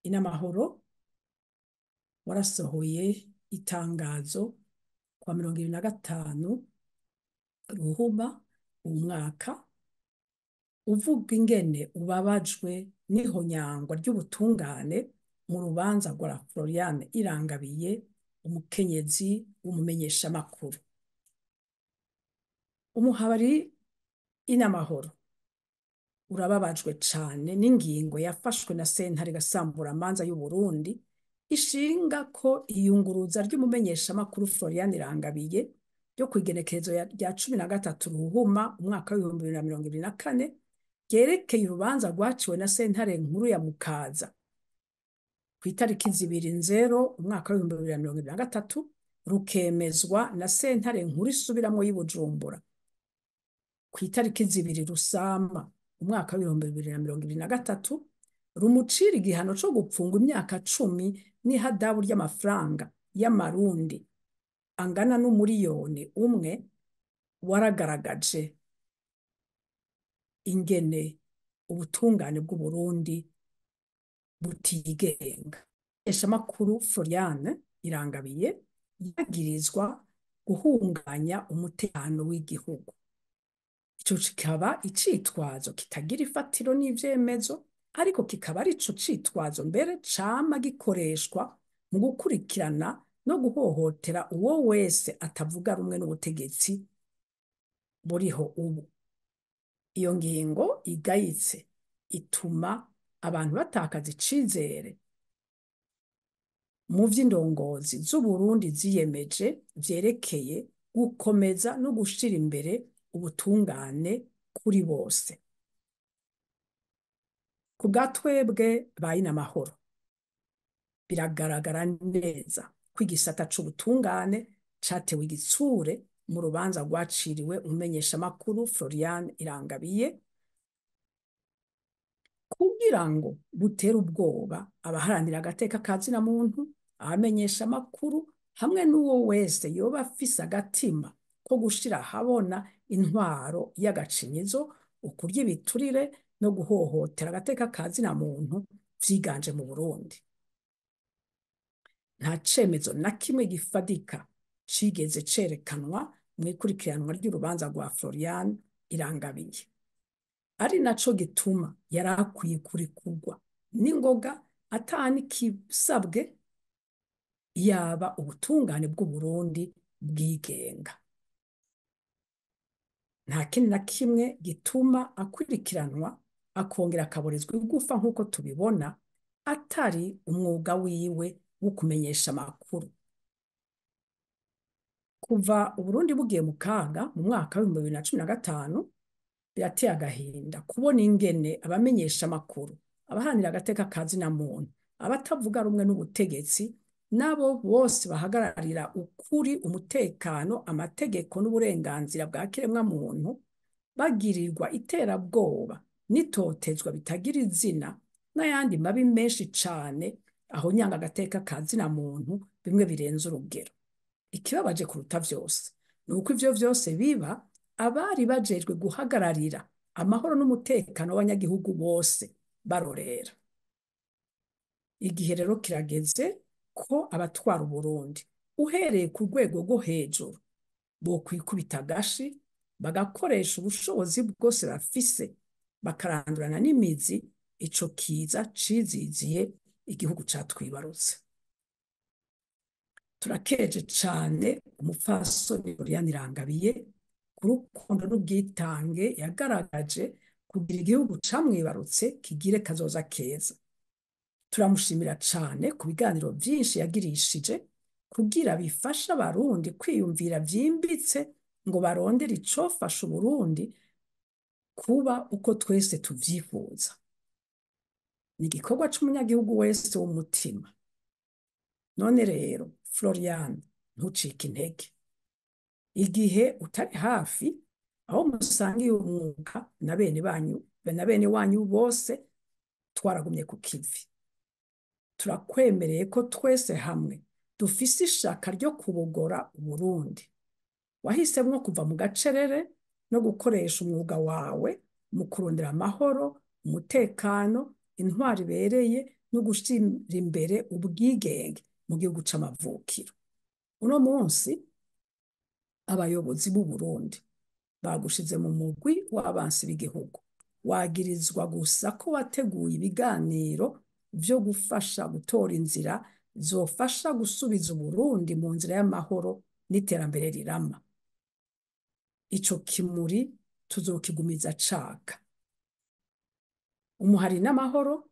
Inamahoro warasohoye itangazo kwa 25 Ruhuba uwu mwaka, uvuga ingene ubabajwe n'ihonyangwa ry'ubutungane mu rubanza rwa Floriane Irangabiye, umukenyezi w'umumenyeshamakuru. Umuhabari Inamahoro urababajwe cane n'ingingo yafashwe na sentare gasamburamanza y'Uburundi ishinga ko iyunguruza ry'umumenyeshamakuru Floriane Irangabiye ryo kw'igenekerezo rya 13 Ruhuma umwaka w'ibihumbi bibiri na 2024 ryerekeye urubanza rwaciwe na sentare nkuru ya Mukaza kw'itariki 2 Nzero umwaka w'ibihumbi bibiri na 2023, rukemezwa na sentare nkuru isubiramwo y'i Bujumbura kw'itariki 2 Rusama umwaka w'ibihumbi bibiri na 2023, rumucira igihano co gupfungwa imyaka 10 n'ihadabu ry'amafaranga y'amarundi angana n'umuriyoni umwe, waragaragaje ingene ubutungane bw'Uburundi butigenga. Umumenyeshamakuru Floriane Irangabiye yagirizwa guhungabanya umutekano w'igihugu. Ico kikaba icitwazo kitagira ifatiro n'ivyemezo, ariko kikaba arico citwazo mbere cama gikoreshwa mu gukurikirana no guhohotera uwo wese atavuga rumwe n'ubutegetsi buriho ubu. Iyo ngingo igayitse ituma abantu batakaza icizere mu vy'indongozi z'Uburundi ziyemeje vyerekeye gukomeza no gushira imbere ubutungane kuri bose. Ku bwa twebwe ba Inamahoro, biragaragara neza ko igisata c'ubutungane catewe igitsure mu rubanza rwaciriwe umumenyeshamakuru Floriane Irangabiye, kugira ngo butere ubwoba abaharanira agateka ka zina muntu, abamenyeshamakuru hamwe n'uwo wese yoba afise agatima ko gushira ahabona intwaro y'agacinyizo, ukurya ibiturire no guhohotera agateka ka zina muntu vyiganje mu Burundi. Nta cemezo na kimwe gifadika cigeze cerekanwa mw'ikurikiranwa ry'urubanza rwa Floriane Irangabiye, ari naco gituma yari akwiye kurekurwa n'ingoga atanikisabwe yaba ubutungane bw'Uburundi bwigenga. Nta kindi na kimwe gituma akurikiranwa akongera akaborezwa igufa nk'uko tubibona, atari umwuga wiwe wo kumenyesha amakuru. Kuva Uburundi bugiye mu kaga mu mwaka w'ibihumbi bibiri na 15, birateye agahinda kubona ingene abamenyesha amakuru, abaharanira agateka ka zina muntu, abatavuga rumwe n'ubutegetsi, nabo bose bahagararira ukuri, umutekano, amategeko n'uburenganzira bwa kiremwa muntu, bagirirwa iterabwoba n'itotezwa bitagira izina n'ayandi mabi menshi cane ahonyanga agateka ka zina muntu bimwe birenze urugero. Ikibabaje kuruta vyose ni uko ivyo vyose biba abari bajejwe guhagararira amahoro n'umutekano w'abanyagihugu bose barorera. Igihe rero kirageze ko abatwara Uburundi uhereye ku rwego rwo hejuru bokwikubita agashi, bagakoresha ubushobozi bwose bafise, bakarandurana n'imizi ico kiza ciziziye igihugu catwibarutse. Turakeje cane umupfasoni Floriane Irangabiye ku rukundo n'ubwitange yagaragaje kugira igihugu camwibarutse kigire kazoza keza. Turamushimira cane ku biganiro vyinshi yagirishije kugira bifashe abarundi kwiyumvira vyimbitse ngo barondere icofasha Uburundi kuba uko twese tuvyifuza. Ni igikorwa c'umunyagihugu wese w'umutima. None rero Floriane, ntucike intege. Igihe utari hafi aho musangiye umwuga na bene banyu, na bene wanyu bose, twaragumye ku kivi. Turakwemereye ko twese hamwe dufise ishaka ryo kubogora Uburundi. Wahisemwo kuva mu gacerere no gukoresha umwuga wawe mu kurondera amahoro, umutekano, intwaro ibereye no gushira imbere ubwigenge mu gihugu c'amavukiro. Uno munsi abayobozi b'u Burundi bagushize mu mugwi w'abansi b'igihugu, wagirizwa gusa ko wateguye ibiganiro vyo gufasha gutora inzira zofasha gusubiza Uburundi mu nzira y'amahoro n'iterambere rirama. Ico kimuri tuzokigumiza caka. Umuhari n'amahoro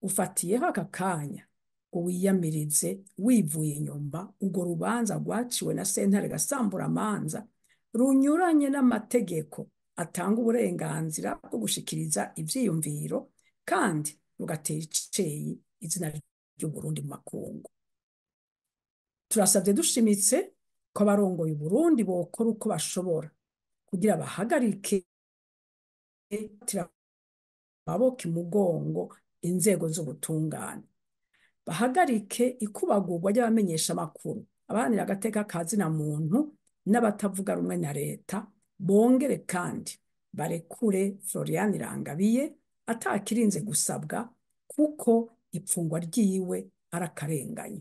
ufatiyeho aka kanya ngo wiyamirize wivuye inyuma urwo rubanza rwaciwe na sentare gasamburamanza runyuranye n'amategeko atanga uburenganzira bwo gushikiriza ivyiyumviro kandi rugatera iceyi izina ry'Uburundi mu makungu. Turasavye dushimitse ko abarongoye Uburundi bokora uko bashobora kugira bahagarike amaboko imugongo inzego z'ubutungane, bahagarike ikubagurwa ry'abamenyeshamakuru, abaharanira agateka ka zina muntu n'abatavuga rumwe na leta, bongere kandi barekure Florian Irangabiye atakirinze gusabwa kuko ipfungwa ryiwe ari akarengane.